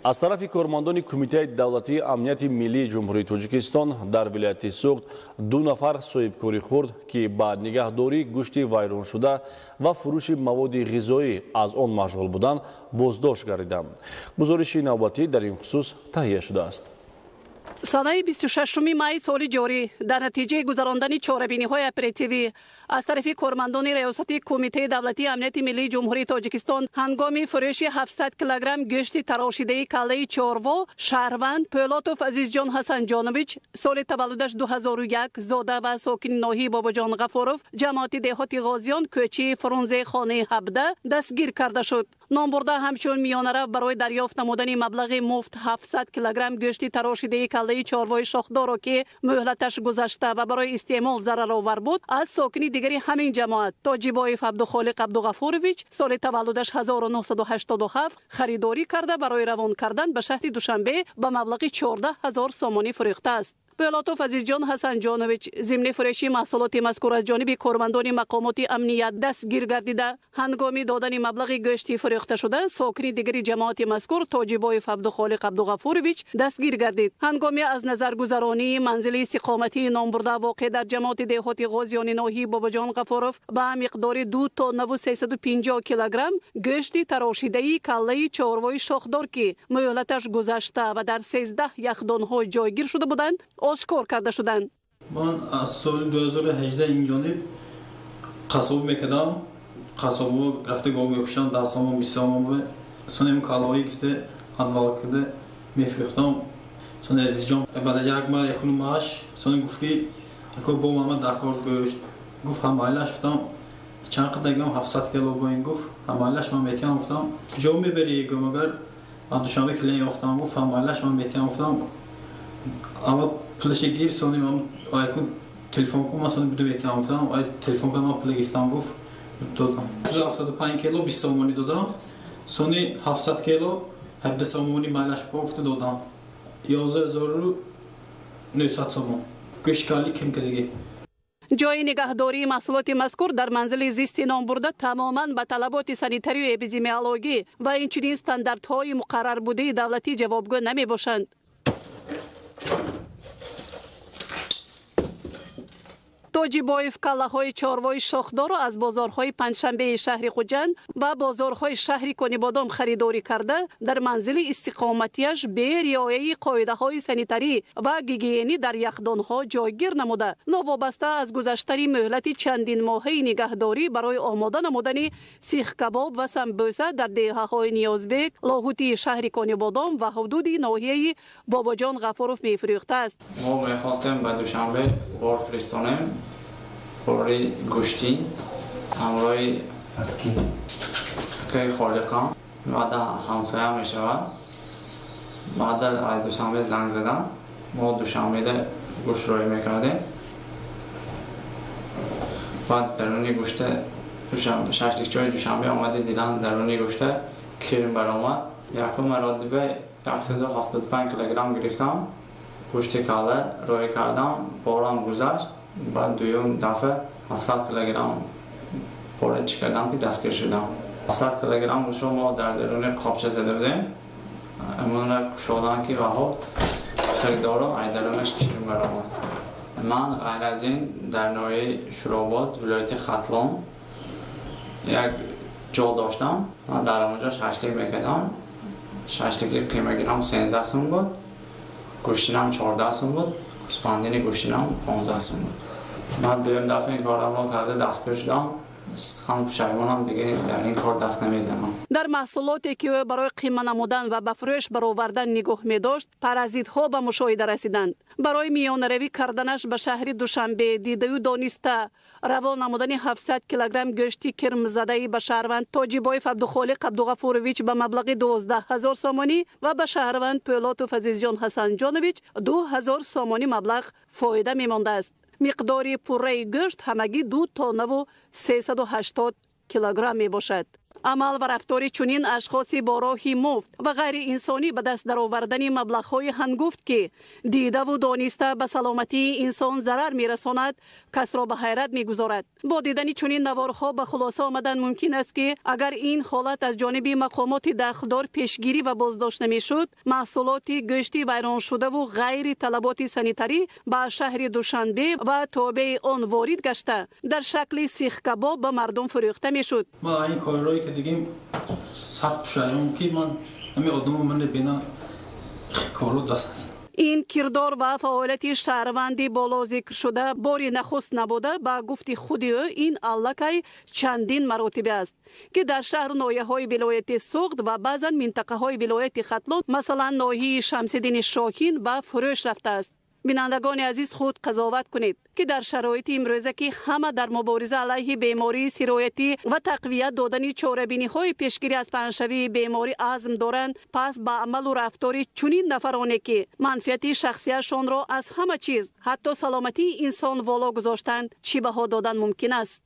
Аз тарафи кормандони Кумитаи давлатии амнияти миллии Ҷумҳурии Тоҷикистон дар вилояти Суғд 2 нафар соҳибкори хурд, ки ба нигаҳдории гӯшти вайроншуда ва фурӯши маводи ғизоӣ аз он машғул буданд, боздошт гардиданд. Гузориши навбатӣ дар ин хусус таҳия шудааст. Санаи 26 майи соли ҷорӣ дар натиҷаи гузарондани чорабиниҳои оперативӣ аз тарафи кормандони Раёсати Кумитаи давлатии амнияти миллии Ҷумҳурии Тоҷикистон ҳангоми фурӯши 700 килограмм гӯшти тарошидаи каллаи чорво шаҳрванд Пӯлотов Азизҷон Ҳасанҷонович, соли таваллудаш 2001, зода ва сокини ноҳияи Бобоҷон Ғафуров, ҷамоати деҳоти Ғозиён, кӯчаи Фрунзе, хонаи 17 дастгир карда шуд. Номбурда ҳамчун миёнарав барои дарёфт намудани маблағи муфт 700 килограмм гӯшти тарошидаи каллаи чорвои шохдоро, ки муҳлаташ гузашта ва барои истеъмол зараровар буд, аз сокини дигари ҳамин ҷамоат Тоҷибоев Абдухолиқ Абдуғафурович, соли таваллудаш 1987, харидорӣ карда барои равон кардан ба шаҳри Душанбе ба маблағи 14 000 сомонӣ фурӯхтааст. Пӯлотов Азизҷон Ҳасанҷонович зимни фурӯши маҳсулоти мазкур аз ҷониби кормандони мақомоти амният дастгир гардида, ҳангоми додани маблағи гӯшти фурӯхташуда сокини дигари ҷамоати мазкур Тоҷибоев Абдухолиқ Абдуғафурович дастгир гардид. Ҳангоми аз назаргузаронии манзили истиқоматии номбурда воқеъ дар ҷамоати деҳоти Ғозиёни ноҳияи Бобоҷон Ғафуров ба миқдори 2 тоннаву 350 килограмм гӯшти тарошидаи каллаи чорвои шохдор, ки муҳлаташ гузашта ва дар 13 яхдонҳо ҷойгир шуда буданд, ошкор карда шуданд. Ман аз соли 2018 инҷониб қассобӣ мекардам. Қассобо рафта гов мекуштам, 10 сомон, 20 сомон. Сонем каллаҳои гифта адвал карда мефурӯхтам. Сони Азизҷон баъд як моҳ, якуним мааш сони гуфт, ки ако бо мама дар кор гӯшт. Гуфт, ҳамайлаш. Гуфтам, чанд қадар? Гам 700 кило бо ин. Гуфт, ҳамайлаш, ман метиҳам. Гуфтам, куҷо мебарӣ? Гум, агар аз Душанбе клиент ёфтам. Гуфт, ҳамайлаш, ман метиҳам. Гуфтам, аввал пулаши гир, сони ман айкун телефон кун, ман сони буду метиҳам. Гуфтам, ай телефон кун, ман пула гирифтам. Гуфт, додам. 75 кило 20 сомонӣ додам, сони 700 кило 17 сомонӣ майлаш бо гуфта додам. 11 900 сомон гӯшти калли ким кардагӣ. Ҷои нигаҳдории маҳсулоти мазкур дар манзили зисти номбурда тамоман ба талаботи санитарию эпидемиологӣ ва инчунин стандартҳои муқаррарбудаи давлатӣ ҷавобгӯ намебошанд. Тоҷибоев каллаҳои чорвои шохдорро аз бозорҳои Панҷшанбеи шаҳри Хуҷанд ва бозорҳои шаҳри Конибодом харидорӣ карда, дар манзили истиқоматиаш бе риояи қоидаҳои санитарӣ ва гигиенӣ дар яхдонҳо ҷойгир намуда, новобаста аз гузаштани муҳлати чандинмоҳаи нигаҳдорӣ барои омода намудани сихкабоб ва самбӯса дар деҳаҳои Ниёзбек, Лоҳутии шаҳри Конибодом ва ҳудуди ноҳияи Бобоҷон Ғафуров мефурӯхтааст. Мо мехостем ба Душанбе бор фиристонем, бори гӯштӣ ҳамроҳи акаи Холиқам, баъда ҳамсоя мешавад. Баъда аз Душанбе занг задам, мо Душанбеда гӯшт роҳӣ мекардем. Баъд даруни гӯшта шашликчои Душанбе омади, дидан, даруни гӯшта кирм баромад. Якум маротиба 175 килограмм гирифтам, гӯшти калла роҳӣ кардам, борам гузашт. Баъд дуюм дафъа 700 килограмм бора чӣ кардам, ки дастгир шудам. 700 килограмм гӯштро мо дар даруни қобча зада будем. Амонра кушодан, ки ваҳо харидоро ай дарунаш кирм баромад. Ман ғайр аз ин дар ноҳияи Шуробод, вилояти Хатлон як ҷо доштам. Ман дар онҷо шашлик мекардам. Шашлики қимагирам 13 сум буд, гӯштинам 14 сум буд, гӯспандини гӯштинам 15 сум буд. Ман дуюм дафъа ин корро карда дастгир шудам. Сидқан пушаймонам, дига дар ин кор даст намезанам. Дар маҳсулоте, ки ӯ барои қима намудан ва ба фурӯш баровардан нигоҳ медошт, паразитҳо ба мушоҳида расиданд. Барои миёнаравӣ карданаш ба шаҳри Душанбе, дидаю дониста равон намудани 700 килограмм гӯшти кирмзадаи ба шаҳрванд Тоҷибоев Абдухолиқ Абдуғафурович ба маблағи 12 000 сомонӣ ва ба шаҳрванд Пӯлотов Азизҷон Ҳасанҷонович 2 000 сомонӣ маблағ фоида мемондааст. Миқдори пурраи гӯшт ҳамагӣ 2 тоннаву 380 килограмм мебошад. Амал ва рафтори чунин ашхоси бо роҳи муфт ва ғайриинсонӣ ба даст даровардани маблағҳои ҳангуфт, ки дидаву дониста ба саломатии инсон зарар мерасонад, касро ба ҳайрат мегузорад. Бо дидани чунин наворҳо ба хулоса омадан мумкин аст, ки агар ин ҳолат аз ҷониби мақомоти дахлдор пешгирӣ ва боздошт намешуд, маҳсулоти гӯшти вайроншудаву ғайри талаботи санитарӣ ба шаҳри Душанбе ва тобеи он ворид гашта, дар шакли сихкабоб ба мардум фурӯхта мешуд. Ман ин корҳое ки дигим сад пушаймон, ки ман ҳамин одамо ман бина корро даст назад. Ин кирдор ва фаъолияти шаҳрванди боло зикршуда бори нахуст набуда. Ба гуфти худи ӯ, ин аллакай чандин маротибе аст, ки дар шаҳру ноҳияҳои вилояти Суғд ва баъзан минтақаҳои вилояти Хатлон, масалан ноҳияи Шамсиддини Шоҳин, ба фурӯш рафтааст. Бинандагони азиз, худ қазоват кунед, ки дар шароити имрӯза, ки ҳама дар мубориза алайҳи бемории сироятӣ ва тақвият додани чорабиниҳои пешгирӣ аз паҳншавии беморӣ азм доранд, пас ба амалу рафтори чунин нафароне, ки манфиати шахсияшонро аз ҳама чиз, ҳатто саломатии инсон воло гузоштанд, чӣ баҳо додан мумкин аст?